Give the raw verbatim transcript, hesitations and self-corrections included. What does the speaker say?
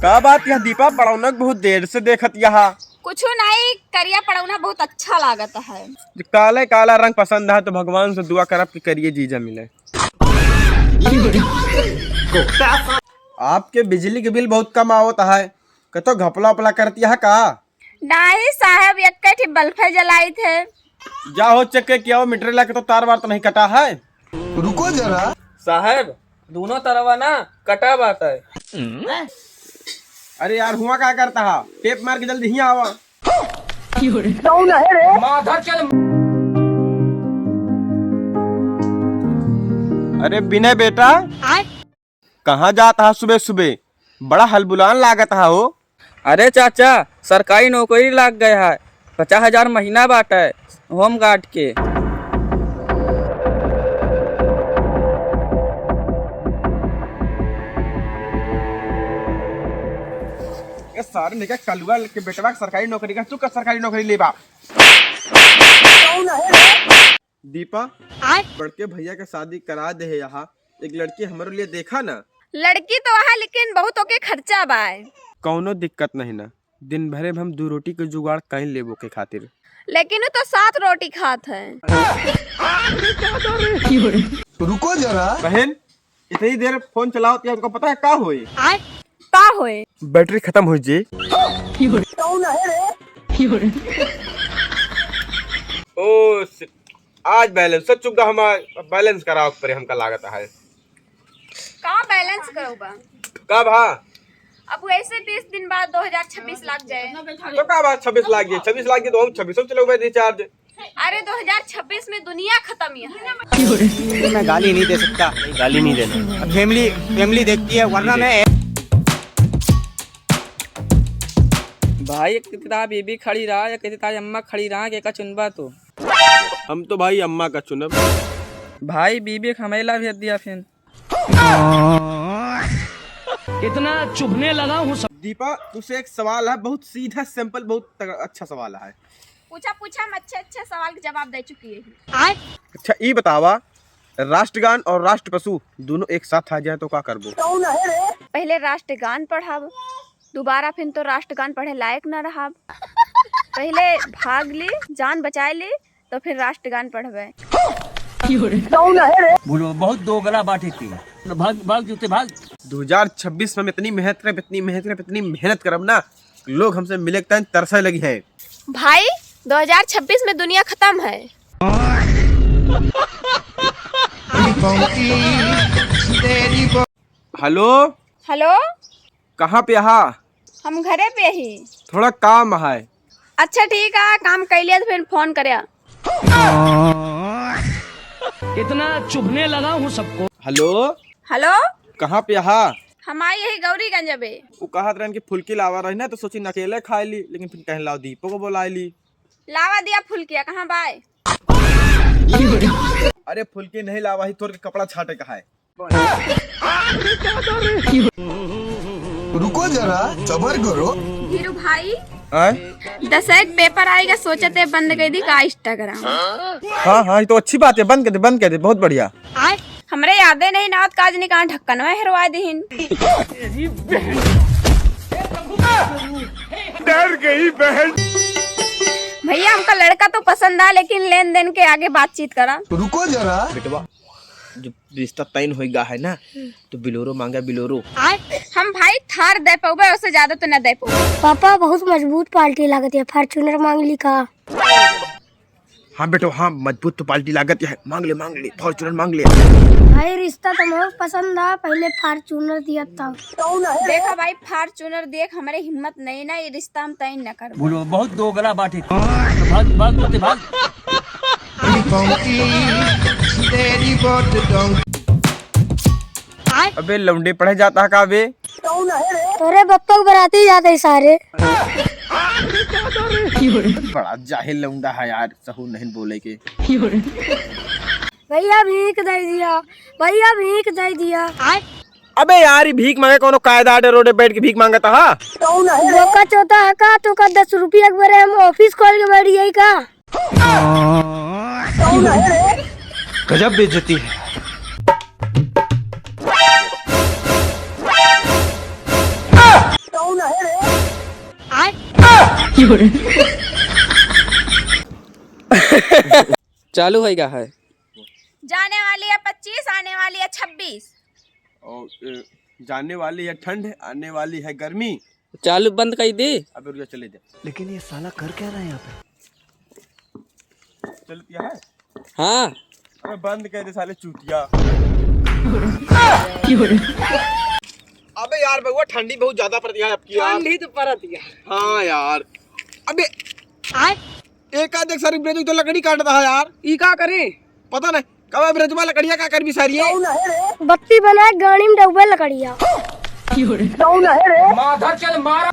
का बात यह दीपा, पड़ौना के बहुत देर से देखत यहाँ? कुछो नहीं, करिया पड़ौना बहुत अच्छा लागत है। काले काला रंग पसंद है तो भगवान से दुआ करब कि करिए जीजा मिले। आपके बिजली के बिल बहुत कम आवत है, कतो घपला उपला करती है का? नाही साहब, एक्के ठे बल्फे जलाइत है। जा हो चेक के किया हो, मीटर लाके तो तार वार तो नहीं कटा है। रुको जरा। साहब, दोनों तरवा ना कटा बात है। अरे यार, हुआ का करता है? टेप मार के जल्दी हियाँ आवा। कौन है रे? माधर चल। अरे विनय बेटा, आय? कहाँ जात हा सुबह सुबह? बड़ा हलबुलान लागत हा हो। अरे चाचा, सरकारी नौकरी लाग गया है, पचास हजार महीना बाटे होम गार्ड के। ए सारे निका कलुआ के बेटवा के सरकारी नौकरी का, तू का सरकारी नौकरी लेबा? दीपा, आय? बड़के भैया के शादी करा दे है यहाँ, एक लड़की हमरे लिए देखा ना। लड़की तो वहाँ, लेकिन बहुत ओके खर्चा बा। कौनो दिक्कत नहीं ना, दिन भरे में हम दो रोटी के जुगाड़ कर लेबो के खातिर। लेकिन वो तो सात रोटी खात है। रुको जरा। बहन, इतनी देर फोन चलावत है, तुमको पता है का होए? आय? का होए? बैटरी खत्म हो जे। कौन है रे? ओ shit, आज बैलेंस सच चुका हमार, बैलेंस कराओ पर हमका लागत है। का बैलेंस करोबा? का भा? अब वैसे बीस दिन बाद दो हज़ार छब्बीस लाग जाए। तो का बात, छब्बीस लाग जाए, छब्बीस लाग जाए तो हम छब्बीस हम चलाओ रिचार्ज। अरे दो हज़ार छब्बीस में दुनिया खत्म ही है। मैं गाली नहीं दे सकता। गाली नहीं देना। फैमिली, फैमिली देखती है, वरना मैं भाई, एक किताब बीबी खड़ी रहा, एक किताब अम्मा खड़ी रहा, के का चुनबा तू? हम तो भाई अम्मा का चुनब। भाई, बीबी का हमैला भेज दिया फिर। इतना चुभने लगा हूँ सब। दीपा, तुझसे एक सवाल है, बहुत सीधा, सिंपल, बहुत तग-, अच्छा सवाल है। पूछा, पूछा, हम अच्छे, अच्छे सवाल के जवाब दे चुकी है। अच्छा, ई बतावा, राष्ट्रगान और राष्ट्र पशु दोनों एक साथ आ जाए तो का करबो? पहले राष्ट्रगान पढ़ाब, दोबारा फिर तो राष्ट्रगान पढ़े लायक न रहब। पहले भाग ली, जान बचाए ली, तो फिर राष्ट्रगान पढ़बे। बोलो, बहुत दोगला बाटे के। भाग, भाग जूते, भाग। दो हज़ार छब्बीस में हम इतनी मेहनत करब, इतनी मेहनत करब, इतनी मेहनत करब ना, लोग हमसे मिले के टाइम तरसे लगी है। भाई, दो हज़ार छब्बीस में दुनिया खत्म है। हेलो। हेलो। कहाँ पे अहा? हम घरे पे ही। थोड़ा काम है। अच्छा ठीक है, काम कर लिया तो फिर फोन करे। इतना चुभने लगा हूँ सबको। हेलो। हेलो। कहाँ पे अहा? हम आई यही गौरीगंज बे। वो कहत रहन कि फुल्की लावा रही ना, तो सोची न अकेले खाए ली, लेकिन फिर कहें लाओ दीपो को बुलाए ली। लावा दिया फुल्किया, कहाँ बाय? अरे फुल्की नहीं लावा ही, तोर के कपड़ा छाटे का है। रुको जरा, सबर करो। धीरू भाई, आय? दसैक पेपर आएगा, सोचते बंद कर दी का Instagram? हाँ, हाँ, ये तो अच्छी बात है, बंद कर दे, बंद कर दे, बहुत बढ़िया। आय? हमरे यादे नहीं ना आवत, काज नहीं कहाँ ढक्कन में हेरवा दीहिन। डर गई बहन। भैया, हमका लड़का तो पसंद आ, लेकिन लेन देन के आगे बातचीत करा। रुको जरा। बेटवा, जब रिश्ता तय होइगा है ना, तो बिलोरो मांगा, बिलोरो। हम भाई थार दे पउबे, उससे ज्यादा तो ना दे पउबे। पापा, बहुत मजबूत पार्टी लागत है, Fortuner मांग ली का? हाँ बेटो, हाँ, मजबूत तो पार्टी लागत है, मांग ले, मांग ले, Fortuner मांग ले। भाई, रिश्ता तो बहुत पसंद आ, पहले Fortuner दिया तब। देखा भाई, Fortuner देख, हमरे हिम्मत नहीं ना, ये रिश्ता हम तय न करबो। बोलो, बहुत दोगला बाटे। भाग, भाग, भाग, भाग। अबे लौंडे पढ़े जाता है का बे? तोरे बप्पा के बराती जाते ही सारे। बड़ा जाहिल लौंडा है यार, सहूर नहीं बोले के। भैया भीख दे दिया, भैया भीख दे दिया। अबे यार, ई भीख मांगे कौनो कायदा आटे रोडे बैठ के भीख मांगता हा? बोका चोता है का? तो का दस रुपया के बरे हम ऑफिस खोल के बैठ जाई का? गजब बेइज्जती है। चालू होइगा है। जाने वाली है पच्चीस, आने वाली है छब्बीस। और, ए, जाने वाली है ठंड, आने वाली है गर्मी। चालू बंद कर दे। अबे रुक जा, चले जा। लेकिन ये साला कर क्या रहा है यहाँ पे? चल दिया है? हाँ। अबे बंद कर दे साले चूतिया। अबे यार बउआ, ठंडी बहुत ज्यादा पड़त है आपकी यार। ठंडी तो पड़त है। हाँ यार। अबे आय? एक आध एक सारी ब्रेजुक तो लकड़ी काटत है यार। ई का करे? पता नहीं। कब ब्रेजुआ लकड़िया का करबी सारी है? बत्ती बनाए गाड़ी में डउबे लकड़िया। माधर चल मारा।